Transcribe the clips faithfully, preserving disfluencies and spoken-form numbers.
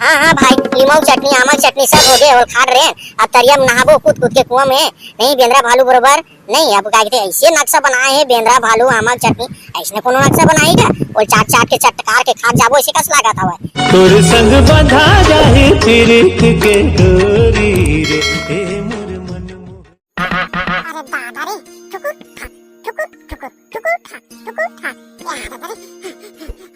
हाँ हाँ भाई, लिमऊ चटनी, आमा के चटनी सब हो गे, ओल खाट रेन। अब तरिया में नहाबो कूद कूद के कुआं में। नहीं, बेंदरा भालू बरोबर नहीं। अब का कहते, ऐसे नक्शा बनाए हे बेंदरा भालू आमा के चटनी, ऐसने कोनो नक्शा बनाई का? ओल चाट चाट के चटकार के खात जाबो, ऐसे कस लागत हवय। तोर संग बंधा जाही पीरित के डोरी रे, ए मोर मन मोह। अरे दादा रे, ठुकुर ठाक, ठुकुर ठुकुर, ठुकुर ठाक, ठुकुर ठाक। ए दादा रे,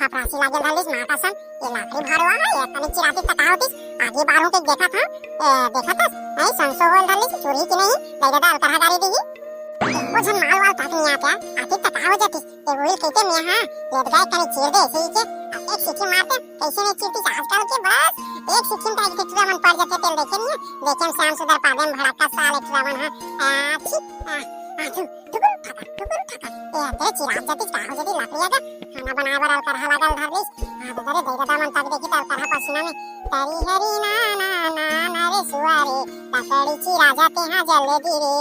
हपरासी लागेल धरलिस माँ कसम। ए लाकड़ी भरवा हे, ए तनी चिराती तका होतिस। आगे बार हूँ के देखत हूँ, ए, देखत हस, नहीं संसो होल धरलिस, चुरही कि नहीं, दई दादा अलकरहा गारी दिही। एको झन माल वाल तक नहीं आत, आती तका हो जातिस। ए उही कहिते में हा, लेट गए तनी चीर दे, सही के, अब एक सीटी मारते, कैसे नहीं चीरतिस आजकल के बस, एक सीटी में तो एक ठेठुरा मन पड़ जाते, तेल देखे नहीं, देखे में श्याम सुंदर पादे में भड़का साल एक ठेठुरा मन हा, आ, छी, आ, आ, थू। ठुकुर ठाकर, ठुकुर ठाकर। ए, तेरे चिराग जतिस का हो जतिस लकड़िया का? खाना बनाए बर अलकरहा लागल धर लिस। हाँ, तो तेरे दई ददा मन तक देखी त अलकरहा पसीना में। तरी हरी ना, ना, ना, ना रे सुआ रे, लकड़ी चिरा जाते हाँ जल्दी रे।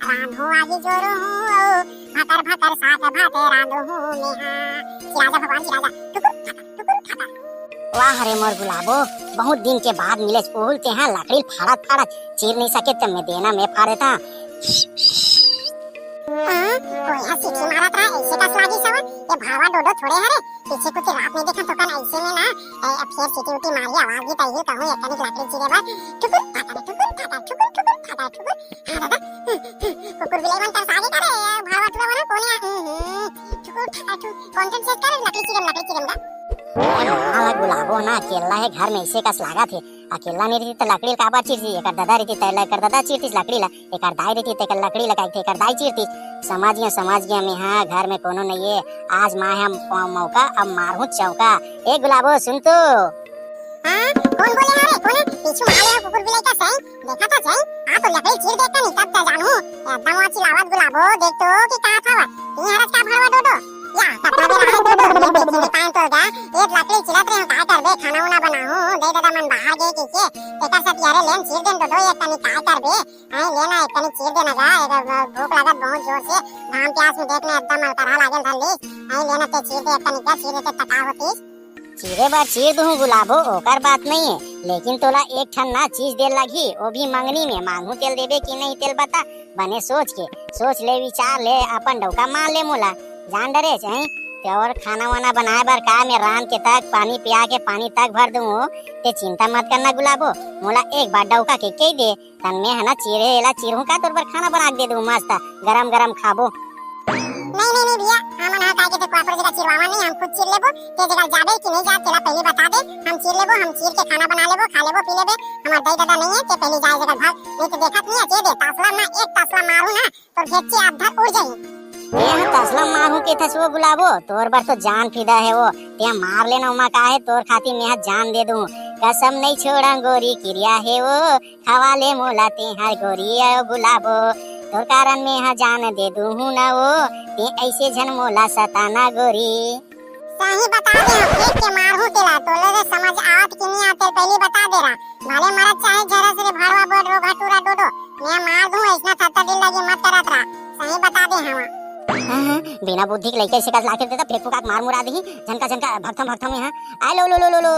रांधो आगी जोरो हूँ, ओ, भकर, भकर साग भात रांधो हूँ मैं हाँ। चिरा जा भगवान, चिरा जा। ठुकुर ठाकर, ठुकुर ठाकर। वाह रे मोर गुलाबो, बहुत दिन के बाद मिले। उहुल तेहा लकड़ी फाड़त फाड़त चीर नहीं सके, त मैं देना मैं फाड़ देता। हाँ, कोई हा सीटी मारत रहा, ऐसे कस लागी सवन? ये भावा डोडो थोड़े हरे, पीछे कुछ रात में देखा तो कन ऐसे में ना, ए, अब फिर सीटी उटी मारी आवाज भी तही कहूँ, एक कनिक लकड़ी चीरे बर, ठुकुर ठाकर, ठुकुर ठाकर, ठुकुर, ठुकुर ठाकर, ठुकुर। हाँ दादा, कुकुर बिलाई मन तरसा के करे, भावा टुरा मन कोने आ, हम्म, हम्म, ठुकुर ठाकर, ठुकुर, कौन कौन से करे, लकड़ी चीरे, लकड़ी चीरे का? हाँ, गुलाबो ना, अकेला हे घर में, ऐसे कस लागत हे। अकेला नहीं रहितिस त लकड़ी ल काबर चीरतिस? एकर ददा रहितिस त एकर ददा चीरतिस लकड़ी ला, एकर दाई रहितिस त एकर लकड़ी ला काहे एकर दाई चीरतिस। समझ गया, समझ गया मैं, हाँ, घर में कोनो नहीं है। आज माय हम मौका, अब मारहूँ चौका। ए गुलाबो, सुन तो। हाँ, कौन बोले हरे? कौन है? पीछू मारे हो कुकुर बिलाई का सही? देखा तो सही, आ तो लकड़ी चीर देख नहीं तब तो जानू। एकदम वो चिल्लावत गुलाबो, देख तो कि कहा था वह? तीन हरस का भरवा डोडो। या, कतना बेर आए डोडो, मैं देखे नहीं पाए तो गा। एक लकड़ी चिलत रहे हूँ, काय करबे, खाना उना बनाहूँ, दे दादा मन बाहर गए के के। एकर साथ यारे लेन चीर देन डोडो, एक तनी काय करबे। आए लेना, एक तनी चीर देना गा, एक भूख लागत बहुत जोर से, घाम प्यास में देख ने एकदम अलकरहा लागेल धर लीस। आए लेना ते चीर दे, एक तनी का चीर देते तका होतीस। चीरे बर चीर दूहूँ गुलाबो, ओकर बात नहीं है, लेकिन तोला एक ठन ना चीज दे लगही, वो भी मंगनी में। मांगहूँ तेल देबे कि नहीं तेल बता, बने सोच के, सोच ले, विचार ले, अपन डौका मान ले मोला। जान डरे चाही ते और खाना वाना बनाए बर का मैं रांध के तक, पानी पिया के पानी तक भर दूँ, ते चिंता मत करना गुलाबो, मोला एक बार डौका के कह दे, तन में है ना चीरे एला चीरहूँ का तोर बर खाना बना के दे दूँ मस्त गरम गरम खाबो। नहीं, नहीं, नहीं भैया, हमन हा काय के ते कोई पर जगह चिरवावा नहीं, हम खुद चीर लेबो। ते जगह जाबे कि नहीं जा, तेला पहले बता दे, हम चीर लेबो, हम चीर के खाना बना लेबो, खा लेबो, पी लेबे। हमार दई दादा नहीं है, ते पहले जाए जगह भाग, नहीं तो देखत नहीं है, जे दे तसला ना, एक तसला मारू ना, तोर घेच्चे आधा उड़ जाही। ए, हम तसला मारू के थस वो गुलाबो, तोर बर तो जान फिदा है वो, ते मार लेना उमा का है, तोर खातिर मैं हा जान दे दूँ। कसम नहीं छोड़ा गोरी किरिया है वो, खवा ले मोला तेहा गोरी अउ गुलाबो, तोर कारण मेहा जान दे दूहूँ न वो, ते ऐसे झन मोला सताना गोरी। सही बता दे, हम फेंक के मारहूँ तेला, तोले रे समझ आवत कि नहीं आते, पहली बता दे रहा। भले मरत चाहे झरस रे भड़वा बोल रो घटूरा डोडो, मैं मार दूँ, ऐसना थत्ता दिल लगी मत करत रहा, सही बता दे हवा। हाँ, हाँ, बिना बुद्धि के लइका ऐसे कस लाके देता, फेंक फुका के मार मुरा दही, झनका झनका भगथम भगथम यहाँ। आ लो, लो, लो, लो, लो।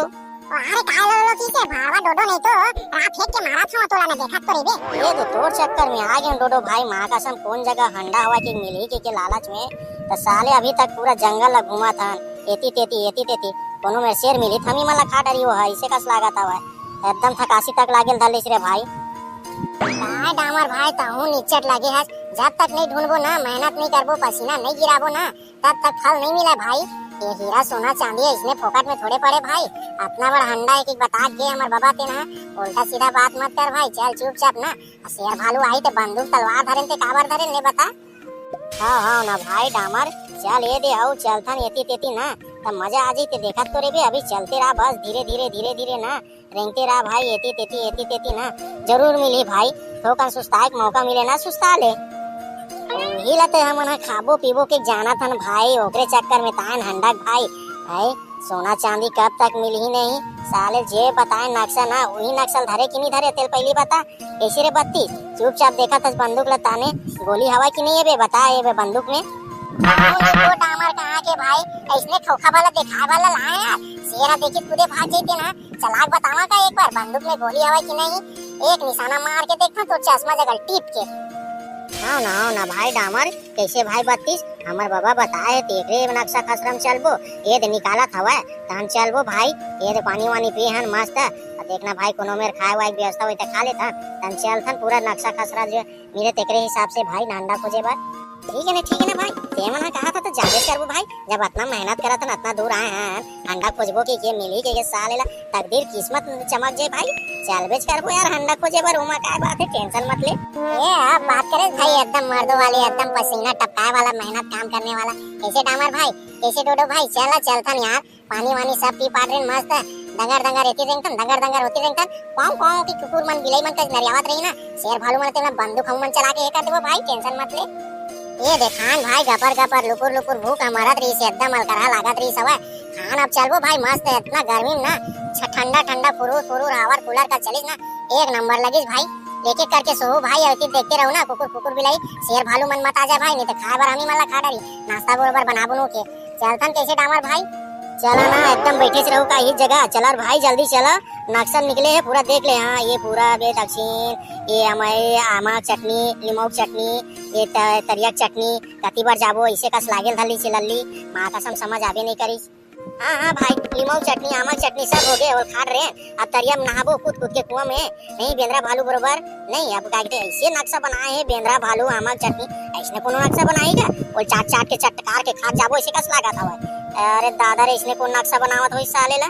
अरे काय लो लो किसे भाड़वा डोडो नहीं तो रात फेंक के मारा था तोला न देखा तो रे बे। ये तो तोर चक्कर में आ गए डोडो भाई, माँ कसम कौन जगह हंडा हवा की मिली के, के लालच में तो साले अभी तक पूरा जंगल ला घूमा था, एती तेती एती तेती कोनो में शेर मिली थमी मला खा डरी वो है, इसे कस लागत हवा एकदम थकासी तक लागेल धलिस रे भाई। काय डामर भाई तहू निचट लगे हस, जब तक नहीं ढूंढबो ना, मेहनत नहीं करबो, पसीना नहीं गिराबो ना, तब तक फल नहीं मिले भाई। ये हीरा सोना चांदी है, इसने फोकट में थोड़े पड़े भाई। अपना बड़ हंडा एक एक बता के हमर बाबा ते ना, उल्टा सीधा बात मत कर भाई, चल चुपचाप ना। आ शेर भालू आई ते बंदूक तलवार धरेन ते काबर धरेन ले बता। हाँ हाँ ना भाई डामर, चल ये दे आओ चलथन एती तेती ना, तब मजा आ जइते। देखत तो रे बे, अभी चलते रहा बस धीरे धीरे धीरे धीरे ना। रेंगते रहा भाई, एती तेती, एती तेती ना, जरूर मिली भाई। थोकन सुस्ताए के मौका मिले ना, सुस्ता ले। ओही ला ते हमन ह खाबो पीबो के जानत हन भाई, ओकरे चक्कर में तायन हंडक भाई। भाई, सोना चांदी कब तक मिलही नहीं, साले जे बताए नक्शा ना, वही नक्शा धरे कि नहीं धरे, तेल पहली बता। कैसे रे बत्ती, चुपचाप देखत हस बंदूक ला ताने, गोली हवा कि नहीं है बे, बता ये बे बंदूक में। कौन है वो डामर कहाँ के भाई? इसने खोखा वाला दिखाए वाला लाए यार। शेर ह देखिस खुदे भाग जइते ना। चला के बतावा का एक बार, बंदूक में गोली हवय कि नहीं? एक निशाना मार के देखना तो चश्मा जगल टीप के। हाँ ना, हाँ ना भाई डामर, कैसे भाई बत्तीस? हमर बाबा बताए हे, तेकरे नक्शा खसरा म चलबो। ये दे निकालत हवय, तहन चलबो भाई। ये दे पानी वानी पी हन मस्त। अब देखना भाई, कोनो मेर खाए वाए के व्यवस्था होई त खा लेथन, तहन चलथन पूरा नक्शा खसरा जो मिले तेकरे हिसाब से भाई, हंडा खोजे बर। ठीक है ना, ठीक है ना भाई, ते मन ह कहा था तो जाबेच करबो भाई। जब अतना मेहनत करत हन, अतना दूर आए हैं, हंडा खोजबो के, के मिली के, के साले ला तकदीर किस्मत चमक जाए भाई, चलबेच करबो यार हंडा खोजे बर। उमा काय बात है, टेंशन मत ले। ए, अब बात करे भाई, एकदम मर्दों वाली, एकदम पसीना टपकाए वाला, मेहनत काम करने वाला। कैसे डामर भाई, कैसे डोडो भाई, चला चलथन यार। पानी वानी सब पी पाट रेन मस्त, दंगर दंगर एती रेंगतन, दंगर दंगर होती रेंगतन। पाँव पाँव की कुकुर मन बिलाई मन कस नरियावत रही ना, शेर भालू मन तेला बंदूक हम मन चला के ये कर देबो भाई, टेंशन मत ले। ये देखान भाई, गपर गपर लुपुर लुपुर भूख ह मरत रही से, एकदम अलकरहा लागत रही हवय। खान अब चलबो भाई मस्त, इतना गर्मी में ना छ-, ठंडा ठंडा फुरूर फुरूर हवा कूलर का चलिस ना, एक नंबर लगिस भाई। एक एक करके सोहू भाई, अति देखते रहू ना कुकुर कुकुर बिलाई, शेर भालू मन मत आ जाए भाई, नहीं तो खाए बर हमी मन ला खा डारी। नाश्ता बरोबर बना बुनू के चलथन कैसे डामर भाई? चला ना, एकदम बैठे से रहू का ही जगह, चला रे भाई जल्दी चला। नक्शा निकले है पूरा देख ले। हाँ, ये पूरा बे दक्षिण, ये हमारे आमा के चटनी, लिमऊ के चटनी, ये त-, तरिया के चटनी, कति बार जाबो ऐसे कस लागेल धली से लल्ली, माँ कसम समझ आबे नहीं करी। हाँ हाँ भाई, लिमऊ के चटनी, आमा के चटनी सब हो गए और खाट रहे। अब तरिया में नहाबो कूद कूद के कुआं में, नहीं बेंदरा भालू बरोबर। नहीं, अब का कहते ऐसे नक्शा बनाए है बेंदरा भालू आमा के चटनी, ऐसने कोनो नक्शा बनाई क्या? वो चाट चाट के चटकार के खात जाबो ऐसे कस लागत हवय। अरे दादा रे, इसने कौन नक्शा बनावत होई साले ला?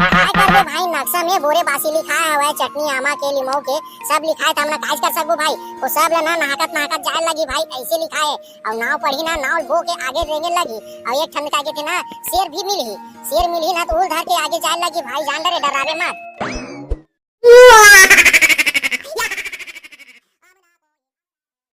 काय करबे भाई, नक्शा में बोरे बासी लिखाए हवय, चटनी आमा के लिमऊ के सब लिखाए, त हमला काज कर सकबो भाई? वो सब ला ना नहाकत नहाकत जाए लगी भाई, ऐसे लिखाए। और नाव पढ़ी ना, नाव बो के आगे रेंगे लगी। और एक ठन का कहते ना, शेर भी मिलही, शेर मिलही ना तो उल धर के आगे जाए लगी भाई, जान डरे डरावे मत।